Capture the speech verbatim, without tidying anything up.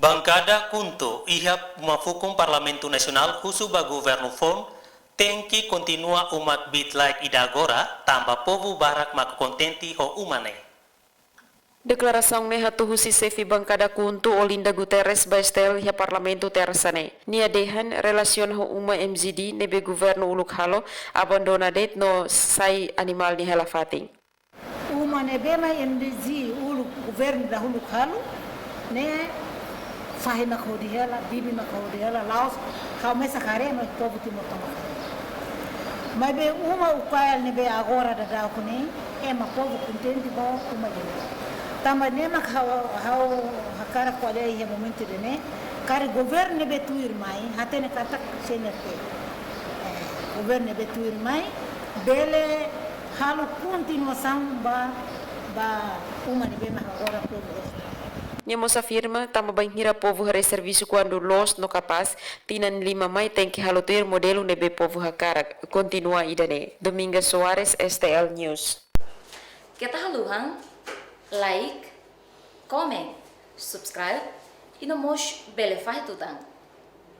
Bankada KHUNTO iha uma fukun Parlamentu Nasionál husu ba governu foun tenke kontinua uma kbiit-laek ida agora, tanba povu barak mak kontente ho uma ne'e. Deklarasaun ne'e hato'o husi xefe bankada KHUNTO Olinda Guterres ba STL iha Parlamentu Tersa ne'e. Nia dehan relasiona ho uma M G D ne'ebé governu uluk halo, abandona de'it no sai animál nia hela-fatin. Uma ne'ebé mak M D G uluk, governu dahuluk halo, ne'e fahi mak hodi hela, bibi mak hodi hela, la'ós ha'u mesak haree no povu Timor tomak haree. Maibé uma Ukael ne'ebé agora daudaun ne'e, ema povu kontente ho uma ida-ne'e. Tanba ne'e mak ha'u, ha'u hakarak ko'alia iha momentu ida-ne'e, karik governu ne'ebé tuir mai, hatene katak C N R T. Eh, governu ne'ebé tuir mai, bele halo kontinuasaun ba, ba uma ne'ebé mak agora povu loos. Nia mós afirma, tanba bainhira povu haree servisu kuandu loos no kapás, tinan lima mai tenke halo tuir modelu ne'ebé povu hakarak, kontinua ida-ne'e. Dominga Soares, STL News. Keta haluha, like, comment, subscribe, i no mós bele fahe tutan.